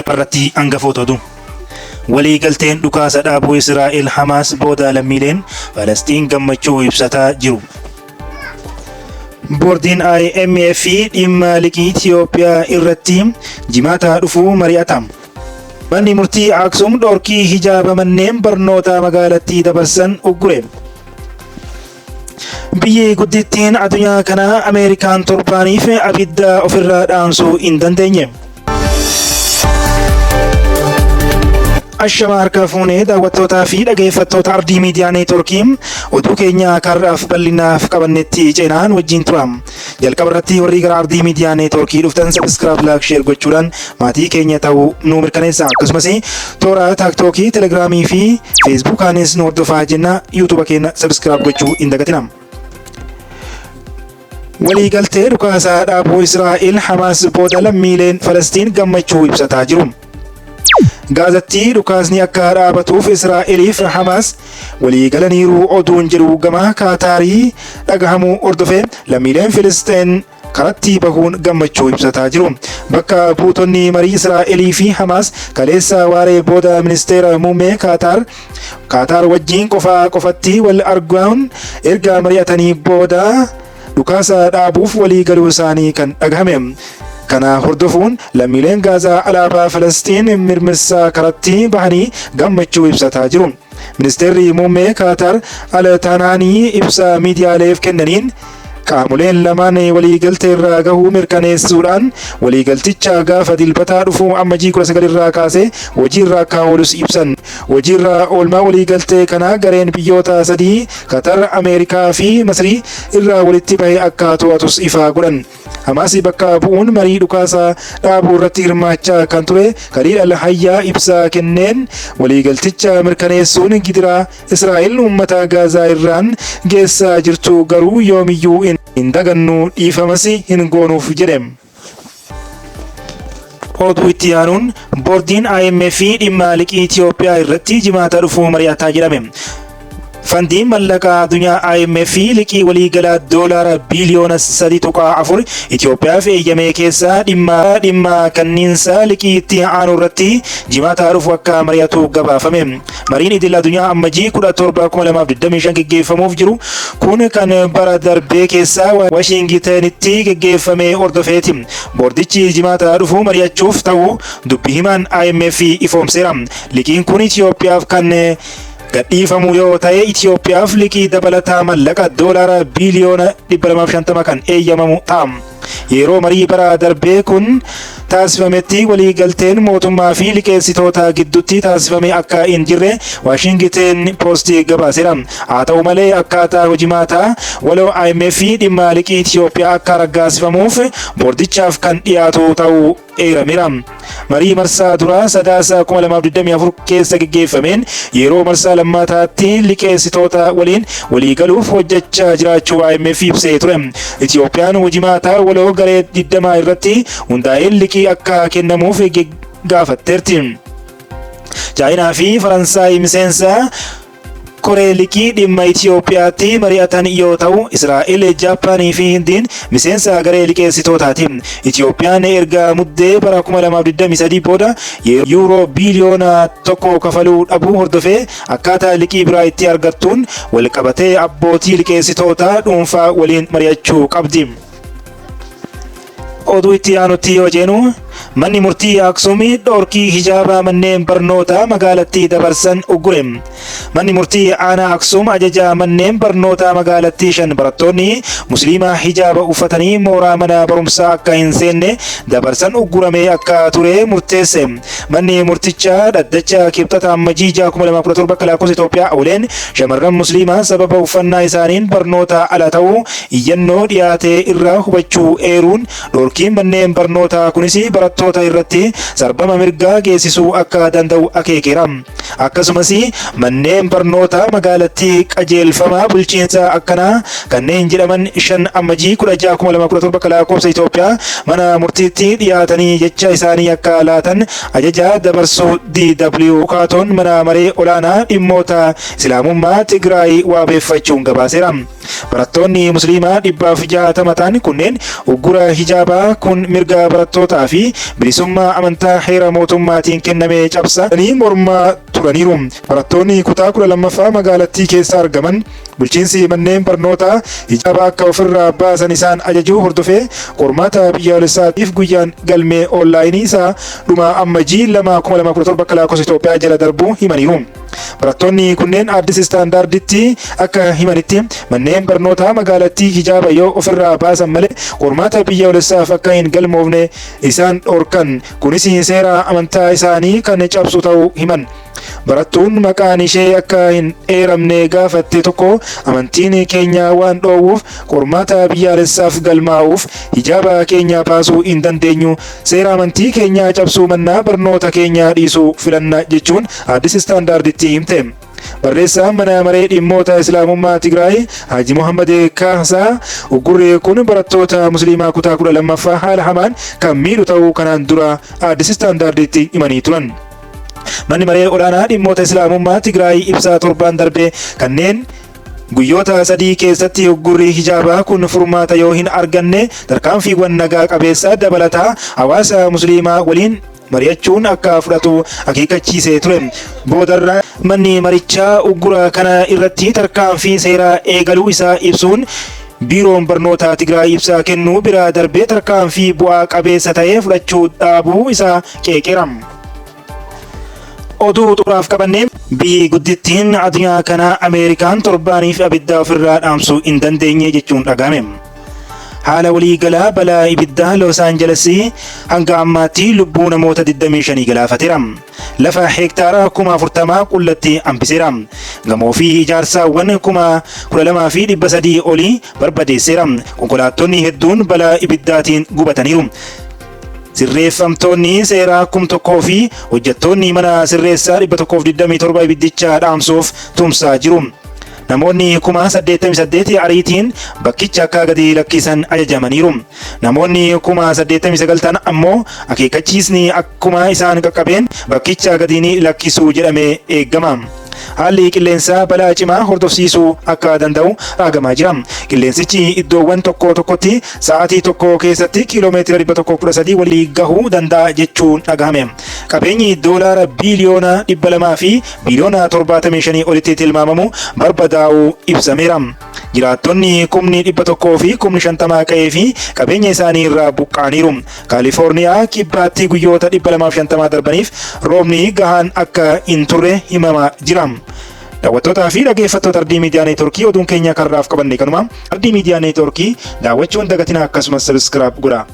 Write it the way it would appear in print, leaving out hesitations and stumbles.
Jalqabarratti hangafoota oduu. Waliigalteen dhukaasa dhaabuu Israa'el Hamaas booda lammiileen Falasxiin gammachuu ibsataa jiru. Boordiin IMF dhimma liqii Itiyoophiyaa irratti Jimaata dhufu mari'ata. Manni murtii Aksum dhorkii hijaaba manneen barnootaa magaalattii dabarsan uggure. Biyyi guddittiin adunyaa kanaa Ameerikaan torbaaniif abidda ofirraa dhaamsuu hin dandeenye. Ashama harka fuunee daawwattootaa fi dhageeffattoota Ardii Miidiyaa Neetwoorkii oduu keenya karraaf bal'inaaf qabannetti ceenaan wajjin tura. Jalqaba irratti warri gara Ardii Miidiyaa Neetwoorkii dhuftan sabiskiraayib, laayik, sheer gochuudhaan maatii keenya ta'uu nu mirkaneessa. Akkasumas toora taaktookii, telegiraamii fi feesbuukaanis nu hordofaa jenna. Yuutuuba keenya sabiskiraayib gochuu hin dagatina. Waliigaltee dhukaasaa dhaabuu Israa'el Hamaas booda lammiileen Falastiin gammachuu ibsataa jiru. Gaazatti dhukaasni akka dhaabatuuf Israa'eliif Hamaas waliigalaniiru oduun jedhu gama Kaataarii dhagahamuu hordofee lammiileen Filisxeen karatti bahuun gammachuu ibsataa jiru. Bakka buutonni marii Israa'elii fi Hamaas kaleessa waaree booda ministeera muummee Kaataar Kaataar wajjin qofaa qofatti wal arguun erga mari'atanii booda dhukaasa dhaabuuf walii galuu isaanii kan dhagahame. Kana hordofuun lammiileen Gaazaa alaabaa Falasxiin mirmirsaa karatti bahanii gammachuu ibsataa jiru. Ministeerri muummee Kaataar Al Taanaanii ibsa miidiyaaleef kennaniin qaamoleen lamaan waliigalteerra gahuu mirkaneessuudhaan waliigalticha gaafa Dilbataa dhufu Ammajii 19 irraa kaasee hojiirra akka oolus ibsan. Hojiirra oolmaa waliigaltee kanaa gareen biyyoota sadii Katar, Ameerikaa fi Masrii irraa walitti bahe akka to'atus ifa godhan. Hamaas bakka bu'uun marii dhukaasa dhaabuu irratti hirmaachaa kan ture Kaliil Al-Hayyaa ibsa kenneen waliigalticha mirkaneessuun gidiraa Israa'el uummata Gaazaa irraan geessaa jirtu garuu yoomiyyuu hin dagannu dhiifamas hin goonuuf jedhe. Oduu itti aanuun boordiin IMF dhimma liqii Itiyoophiyaa irratti Jimaata dhufu mari'ataa jedhame. Fandiin Mallaqaa Addunyaa IMF liqii waliigalaa doolaara biiliyoona 3.4 Itiyoophiyaaf eeyyamee keessaa dhimma dhimma kanniinsa liqii itti aanu irratti Jimaata dhufu akka mari'atu gabaafame. Mariin idil addunyaa Ammajii 17, 2025 geggeeffamuuf jiru kun kan bara darbee keessa Washiingitenitti geggeeffame hordofeeti. Boordichi Jimaata dhufu mari'achuuf ta'uu dubbi himaan IMF ifoomseera. Liqiin kun Itiyoophiyaaf kan gadhiifamu yoo ta'e Itiyoophiyaaf liqii dabalataa mallaqa doolaara biiliyoona 250 kan eeyyamamu ta'a. Yeroo marii bara darbee kun taasifametti waliigalteen mootummaa fi liqeessitoota gidduutti taasifame akka hin jirre Waashingiteen Poosti gabaaseera. Haa ta'u malee akkaataa hojimaataa waloo IMF dhimma liqii Itiyoophiyaa akka raggaasifamuuf boordichaaf kan dhiyaatu ta'uu eerameera. Marii marsaa duraa Sadaasa 2024 keessa geggeeffameen yeroo marsaa lammataatti liqeessitoota waliin waliigaluuf hojjechaa jiraachuu IMF ibsee ture. Itiyoophiyaan hojimaata waloo garee 20 irratti hundaa'een liqii akka kennamuuf gaafatteerti. Chaayinaa fi Faransaay miseensa koree liqii dhimma Itiyoophiyaatti mari'atan yoo ta'u, Israa'el, Jaappaanii fi Hindiin miseensa garee liqeessitootaati. Itiyoophiyaan erga Muddee bara 2023 booda yuuroo biiliyoona 1 kafaluu dhabuu hordofee akkaataa liqii biraa itti argattuun walqabatee abbootii liqeessitootaa dhuunfaa waliin mari'achuu qabdi. Oduu itti aanutti yoo ceenu manni murtii Aksum dhorkii hijaabaa manneen barnootaa magaalattii dabarsan uggure. Manni murtii aanaa Aksum ajaja manneen barnootaa magaalattii shan barattoonni musliimaa hijaaba uffatanii mooraa mana barumsaa akka hin seenne dabarsan ugguramee akka ture murteesse. Manni murtichaa dhaddacha Kibxata Ammajii 6, 2017 akka lakkoofsa Itoophiyaa ooleen shamarran musliimaa sababa uffannaa isaaniin barnoota ala ta'uu iyyannoo dhiyaate irraa hubachuu eeruun dhorkiin manneen barnootaa kunis barattoota irratti sarbama mirgaa geessisuu akka danda'u akeekeera. Akkasumas manneen barnootaa magaalattii qajeelfama bulchiinsa akkanaa kanneen jedhaman 5 Ammajii 16, 2017 akka lakkoofsa Itoophiyaa mana murtiitti dhiyaatanii jecha isaanii akka laatan ajaja dabarsuu DW Kaatoon mana maree olaanaa dhimmoota Islaamummaa Tigraay waabeeffachuun gabaaseera. Barattoonni Musliimaa 160 ta'an kunneen uggura hijaabaa kun mirga barattootaa fi bilisummaa amantaa heera mootummaatiin kenname cabsa jedhanii mormaa turaniiru. Barattoonni kutaa 12ffaa magaalattii keessa argaman bulchiinsi manneen barnootaa hijaaba akka ofirraa baasan isaan ajajuu hordofee qormaata biyyaalessaatiif guyyaan galmee onlaayinii isaa dhuma Ammajii 2, 2017 akka lakkoofsa Itoophiyaa jala darbuu himaniiru. Barattoonni kunneen Addis Standarditti akka himanitti manneen barnootaa magaalattii hijaaba yoo ofirraa baasan malee qormaata biyyaalessaaf akka hin galmoofne isaan dhorkan. Kunis seera amantaa isaanii kan cabsu ta'uu himan. Barattuun maqaan ishee akka hin eeramne gaafatte tokko amantiin keenya waan dhoowwuuf qormaata biyyaalessaaf galmaa'uuf hijaaba keenya baasuu hin dandeenyu. Seera amantii keenyaa cabsuu mannaa barnoota keenya dhiisuu filanna jechuun Addis Standarditti himte. Barreessaan mana maree dhimmoota Islaamummaa Tigraay Haji Muhammad Kaasaa uggurri kun barattoota Musliimaa kutaa 12ffaa haala hamaan kan miidhu ta'uu kanaan dura Addis Standarditti himanii turan. Manni maree olaanaa dhimmoota Islaamummaa Tigraay ibsa torbaan darbe kanneen guyyoota 3 keessatti uggurri hijaabaa kun furmaata yoo hin arganne tarkaanfiiwwan nagaa qabeessa dabalataa hawaasa Musliimaa waliin mari'achuun akka fudhatu akeekkachiisee ture. Boodarra manni marichaa uggura kana irratti tarkaanfii seeraa eegaluu isaa ibsuun Biiroon Barnootaa Tigraay ibsa kennuu bira darbee tarkaanfii bu'aa qabeessa ta'e fudhachuu dhaabuu isaa qeeqeera. Oduu xumuraaf qabanne biyyi guddittiin addunyaa kanaa Ameerikaan torbaaniif abidda ofirraa dhaamsuu hin dandeenye jechuun dhagahame. Haala waliigalaa balaa ibiddaa Los Angeles hanga ammaatti lubbuu namoota 25 galaafateera. Lafa heektaara 40,000 qullatti hambiseera. Gamoo fi ijaarsaawwan 12,300 olii barbadeesseera. Konkolaattonni hedduun balaa ibiddaatiin gubataniiru. Sirreeffamtoonni seeraa 1,000 fi hojjettoonni mana sirreessaa 127 ibiddicha dhaamsuuf tumsaa jiru. Namoonni 88,000 ariitiin bakkicha akka gadi lakkisan ajajamaniiru. Namoonni 89,000 ta'an ammoo akeekkachiisni akkuma isaan qaqqabeen bakkicha gadi ni lakkisu jedhamee eegama. Haalli qilleensaa balaa cimaa hordofsiisuu akka danda'u raagamaa jira. Qilleensichi iddoowwan tokko tokkotti sa'aatii tokko keessatti kiiloomeetira 113 walii gahuu danda'a jechuun dhagahame. Qabeenyi doolaara biiliyoona 200 fi biiliyoona 75 olitti tilmaamamu barbadaa'uu ibsameera. Jiraattonni kumni 100 fi kumni 50 qa'ee fi qabeenya isaanii irraa buqqa'aniiru. Kaalifoorniyaa kibbaatti guyyoota 250 darbaniif roobni gahaan akka hin turre himamaa jira. Daawwattootaa fi dhaggeeffattoota Ardii Miidiyaa Neetworkii oduun keenya karraaf qabanne kanuma. Ardii Miidiyaa Neetworkii daawwachuun dagatina akkasumas subscribe godhaa.